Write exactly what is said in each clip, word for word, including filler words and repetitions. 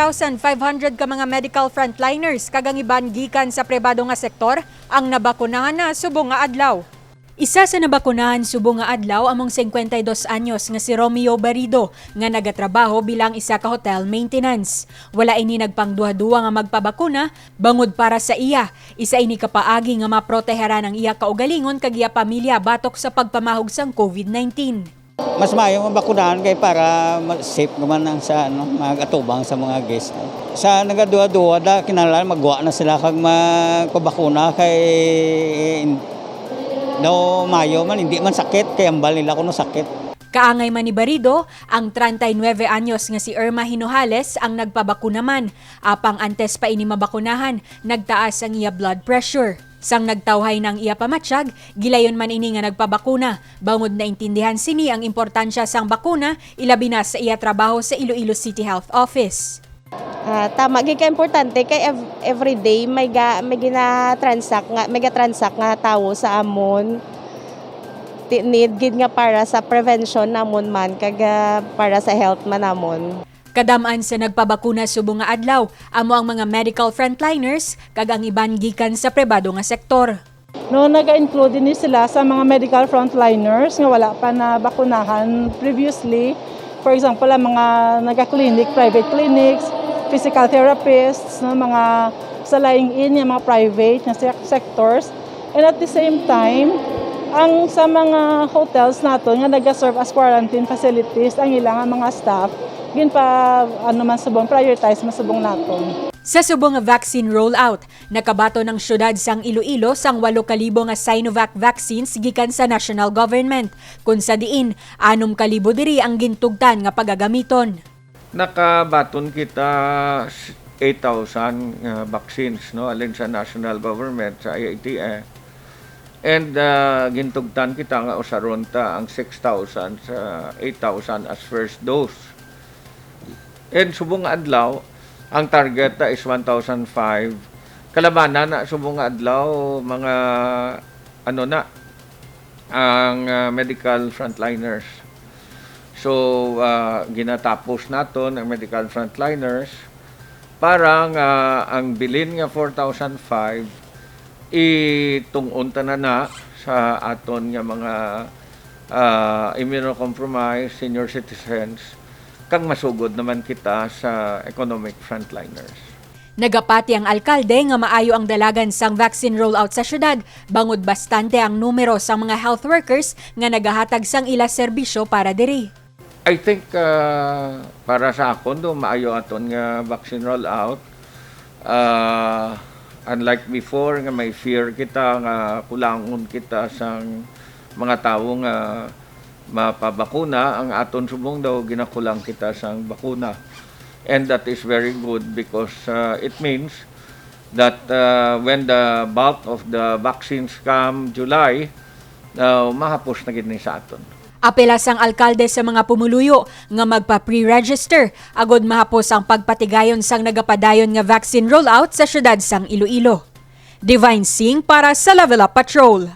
Thousand five hundred ka mga medical frontliners kag ang iban gikan sa pribado nga sektor ang nabakunahan na subong nga adlaw. Isa sa nabakunahan subong nga adlaw among cincuenta y dos anyos nga si Romeo Barido, nga nagatrabaho bilang isa ka hotel maintenance. Wala ini nagpangduha-duha nga magpabakuna bangod para sa iya. Isa ini ka paagi nga maproteharan ang iya kaugalingon kag iya pamilya batok sa pagpamahog sang covid nineteen. Mas maayo mabakunahan kay para ma-, safe naman ang sa, ano, mag-atubang sa mga guest. Sa nagaduha-duha, da, kinahanglan magwa na sila kag magpabakuna kay daw maayo man, hindi man sakit, kay ambal nila kuno sakit. Kaangay man ni Barido, ang treinta y nueve anyos nga si Irma Hinojales ang nagpabakuna man. Apang antes pa ini mabakunahan, nagtaas ang iya blood pressure. Sang nagtawhay na ang iya pamatyag, gilayon man ini nga nagpabakuna. Bangod naintindihan sini ang importansya sang bakuna, ilabi na sa iya trabaho sa Iloilo City Health Office. Ah, tama gid ka importante kay ev-, everyday may ga-, may gina-transact nga, may ga-transact nga tawo sa amon. Ti-, need gid nga para sa prevention namon man kag, ah, para sa health man namon. Kadam-an sa nagpabakuna subong nga adlaw amo ang mga medical frontliners kag ang iban gikan sa pribado nga sektor. No, naga-include ni sila sa mga medical frontliners nga wala pa nabakunahan previously. For example, ang mga naga-clinic, private clinics, physical therapists, no, mga sa lying-in nga mga private nga sec-, sectors. And at the same time, ang sa mga hotels naton nga naga-serve as quarantine facilities ang ila nga mga staff, ginpa-, ano man subong, prioritize man subong naton. Sa subong nga vaccine rollout, nakabaton ang siyudad sang Iloilo sang walo ka libo nga Sinovac vaccines gikan sa national government, kun sa diin anom ka libo diri ang gintugtan nga pagagamiton. Nakabaton kita s-, eight thousand nga vaccines, no, halin sa national government, sa I I T F. And, ah, gintugtan kita nga usaron ta ang six thousand sa eight thousand as first dose. And subong nga adlaw, ang target ta is one thousand five. Kalabanan na subong nga adlaw, mga, ano na, ang, ah, medical frontliners. So, ah, ginatapos naton ang medical frontliners para nga ang bilin nga four thousand five, itun-on ta na na sa aton nga mga, ah, immunocompromised, senior citizens, kag masugod naman kita sa economic frontliners. Nagapati ang alkalde nga maayo ang dalagan sang vaccine rollout sa syudad, bangod bastante ang numero sang mga health workers nga nagahatag sang ila serbisyo para diri. I think, ah, para sa akon, do, maayo aton nga vaccine rollout. Ah, unlike before nga may fear kita nga kulangon kita sang mga tawo nga mapabakuna, ang aton subong daw ginakulang kita sang bakuna. And that is very good because, ah, it means that, ah, when the bulk of the vaccines come July, ah, mahapos na gid ni sa aton. Apela sang alkalde sa mga pumuluyo nga magpa-pre-register agod mahapos ang pagpatigayon sang nagapadayon nga vaccine rollout sa siyudad sang Iloilo. Divine Singh para sa Level Up Patrol.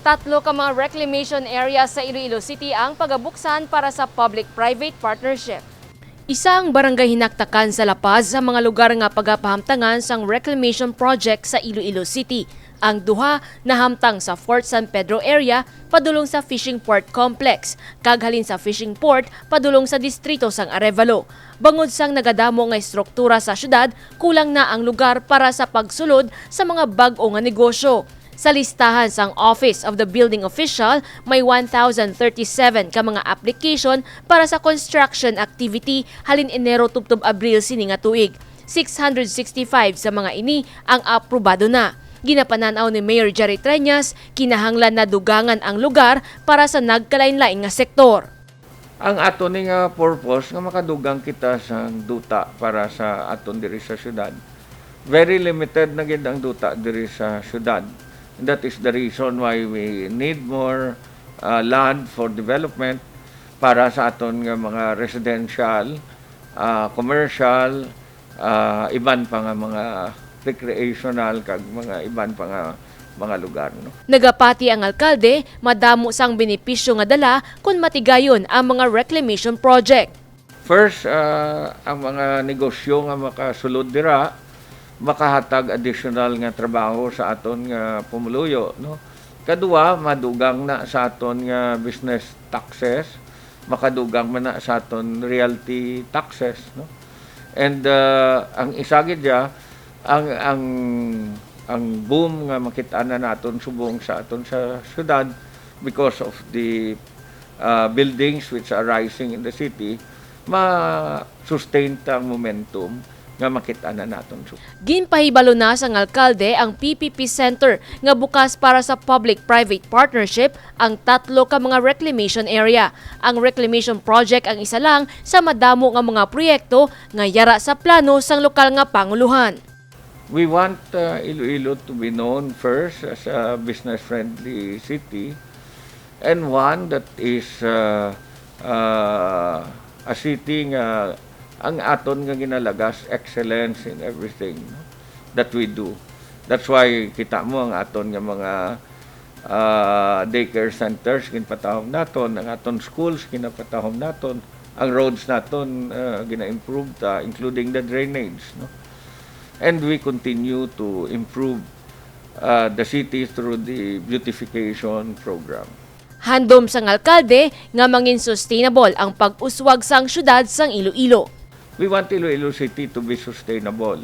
Tatlo ka mga reclamation area sa Iloilo City ang pagabuksan para sa public-private partnership. Isa ang barangay Hinaktakan sa La Paz sa mga lugar nga pagapahamtangan sang reclamation project sa Iloilo City. Ang duha nahamtang sa Fort San Pedro area padulong sa Fishing Port Complex, kag halin sa Fishing Port padulong sa distrito sang Arevalo. Bangod sang nagadamo nga estruktura sa syudad, kulang na ang lugar para sa pagsulod sa mga bag-o nga negosyo. Sa listahan sang Office of the Building Official, may one thousand thirty-seven ka mga application para sa construction activity halin Enero tubtob Abril sini nga tuig. Six hundred sixty-five sa mga ini ang aprobado na. Ginapanan-aw ni Mayor Jerry Treñas, kinahanglan na dugangan ang lugar para sa nagkalainlain nga sektor. Ang ato ni nga purpose nga makadugang kita sang duta para sa aton diri sa syudad. Very limited na gid ang duta diri sa syudad. And that is the reason why we need more, uh, land for development para sa aton nga mga residential, uh, commercial, ah, iban pa nga mga recreational kag mga iban pa nga mga lugar, no? Nagapati ang alkalde, madamo sang benepisyo nga dala kon matigayon ang mga reclamation project. First, ah, ang mga negosyo nga makasulod dira makahatag additional nga trabaho sa aton nga pumuluyo, no? Kadua, madugang na sa aton nga business taxes, makadugang man na sa aton realty taxes, no? And, ah, ang isa gid dya, ang, ang, ang boom nga makita na naton subong sa aton sa syudad because of the, ah, buildings which are rising in the city, ma-sustain ta ang momentum nga makita na naton subong. Ginpahibalo na sang alkalde ang P P P Center nga bukas para sa public-private partnership ang tatlo ka mga reclamation area. Ang reclamation project ang isa lang sa madamo nga mga proyekto nga yara sa plano sang lokal nga panguluhan. We want, uh, Iloilo to be known first as a business-friendly city and one that is, uh, uh, a city nga ang aton nga ginalagas excellence in everything, no, that we do. That's why kita mo ang aton nga mga, ah, daycare centers ginpatahom naton, ang aton schools ginapatahom naton, ang roads naton, ah, gina-improve ta, including the drainage, no? And we continue to improve, ah, the city through the beautification program. Handom sang alkalde nga mangin sustainable ang pag-uswag sang syudad sang Iloilo. We want Iloilo City to be sustainable.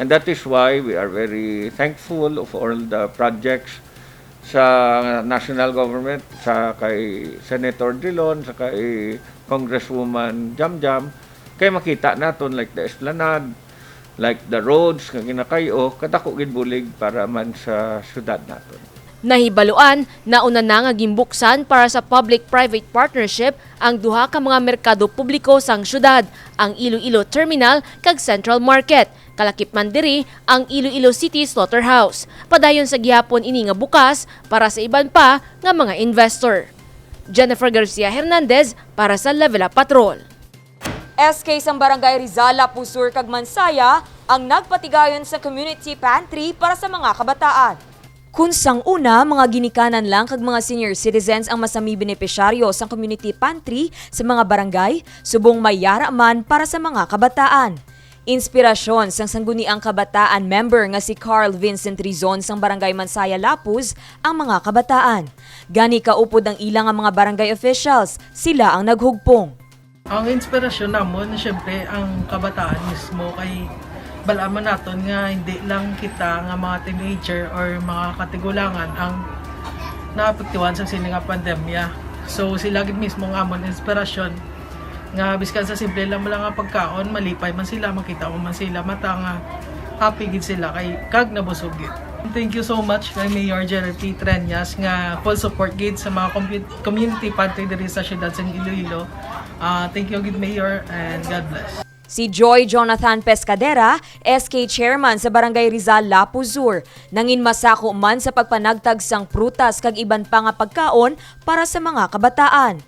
And that is why we are very thankful of all the projects sa national government, sa kay Senator Drilon, sa kay Congresswoman Jamjam, kay makita naton like the Esplanade, like the roads nga ginakay-o, kadako gid bulig para man sa syudad naton. Nahibaluan, nauna na nga ginbuksan para sa public-private partnership ang duha ka mga merkado publiko sang syudad, ang Iloilo Terminal kag Central Market. Kalakip man diri ang Iloilo City Slaughterhouse. Padayon sa gihapon ini nga bukas para sa iban pa nga mga investor. Jennifer Garcia Hernandez para sa Level Up Patrol. S K sang Barangay Rizal, Lapu Sur kag Mansaya ang nagpatigayon sa community pantry para sa mga kabataan. Kun sang una, mga ginikanan lang kag mga senior citizens ang masami benepisyaryo sang community pantry sa mga barangay, subong may yara man para sa mga kabataan. Inspirasyon sang sangguniang kabataan member nga si Carl Vincent Rizon sang Barangay Mansaya, Lapuz ang mga kabataan. Gani kaupod ang ila nga mga barangay officials, sila ang naghugpong. Ang inspirasyon namon, siyempre, ang kabataan mismo, kay bal-an man naton nga hindi lang kita nga mga teenager or mga katigulangan ang naapektuhan sa sini nga pandemya. So, sila gid mismo ang amon inspirasyon, nga biskan sa simple lang, lang nga pagkaon, malipay man sila, makita mo man sila, mata nga happy gid sila kay kag nabusog gid. Thank you so much kay Mayor Jerry P. Treñas nga full support gid sa mga compu-, community pantry diri sa siyudad sa Iloilo. Ah, thank you gid, Mayor, and God bless. Si Joy Jonathan Pescadera, S K Chairman sa Barangay Rizal, Lapu Sur, nangin masako man sa pagpanagtag sang prutas kag iban pa nga pagkaon para sa mga kabataan.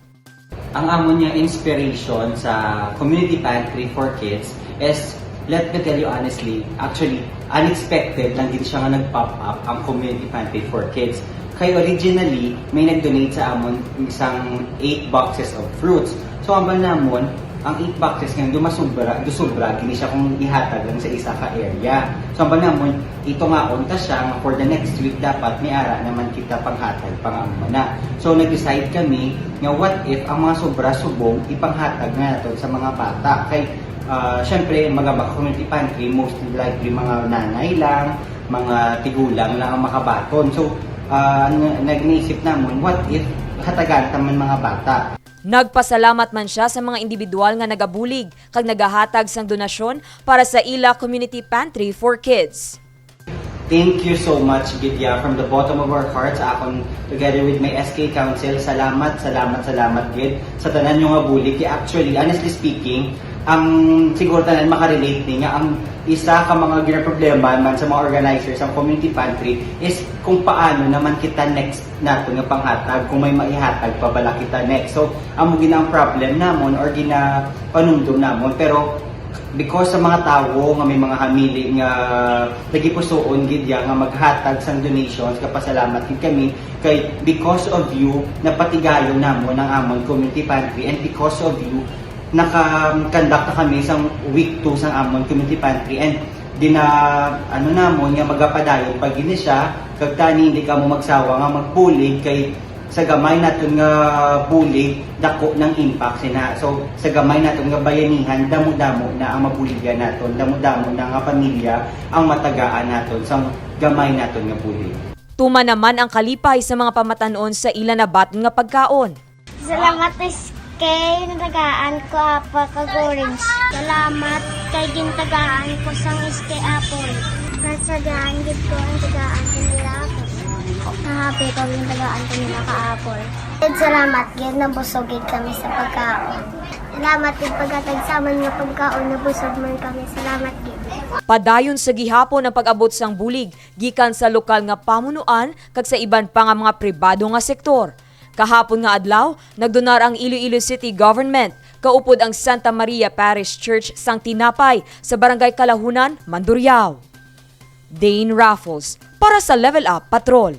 Ang amon nga inspiration sa community pantry for kids is, let me tell you honestly, actually, unexpected lang gid siya nga nag-pop up ang community pantry for kids. Kay originally, may nag-donate sa amon isang eight boxes of fruits. So, ang namon, ang eight boxes nga dumasubra, dusobra gini siya kung ihatag lang sa isa ka area. So, ang namon, ito nga unta siya nga for the next week dapat may ara naman kita panghatag pang-amana. So, nag-decide kami nga what if ang mga sobra subong ipanghatag nga naton sa mga bata. Kay, ah, syempre, mga ba-, community pantry, most likely mga nanay lang, mga tigulang lang ang makabaton. So, ah, n-, nag-iisip namon, what if hatagan ta man mga bata? Nagpasalamat man siya sa mga individual nga nagabulig kag nagahatag sang donasyon para sa ila community pantry for kids. Thank you so much, Vidya, from the bottom of our hearts. Akon, together with my S K Council, salamat, salamat, salamat gid sa tanan nyo nga bulig. Kay actually, honestly speaking, ang siguro tanan makarelate ni nga ang isa ka mga ginaproblema man sa mga organizers ang community pantry is kung paano naman kita next naton nga panghatag, kung may maihatag pa bala kita next. So, amo gina ang problem namon or ginapanumdum namon. Pero because sa mga tawo nga may mga hamili nga nagipusuon gid ya nga maghatag sang donations, kapasalamat gid kami kay because of you, napatigayon namon ang amon community pantry, and because of you, Naka-conduct na kami sang week two sang amon community pantry, and gina-, ano namon nga magapadayon pa gid ni siya, kag tani hindi kamo magsawa nga magbulig, kay sa gamay naton nga bulig, dako nang impact sina. So, sa gamay naton nga bayanihan, damo-damo na ang mabuligan naton, damo-damo na nga pamilya ang matagaan naton sang gamay naton nga bulig. Tuman naman ang kalipay sa mga pamatan-on sa ila nabaton nga pagkaon. Salamat, S K, natagaan ko apple kag orange. Salamat kay gintagaan ko sang S K apple. Nasagaan gid ko ang tagaan ko nila ako. Happy ko gintagaan ko nila ka apple. Gid, salamat gid, nabusog gid kami sa pagkaon. Salamat gid pagkatag sa amon nga pagkaon, nabusog man kami. Salamat gid. Padayon sa gihapon ang pag-abot sang bulig gikan sa lokal nga pamunuan kag sa iban pa nga mga pribado nga sektor. Kahapon nga adlaw, nagdonar ang Iloilo City Government kaupod ang Santa Maria Parish Church sang Tinapay sa Barangay Kalahunan, Mandurriao. Dane Raffles para sa Level Up Patrol.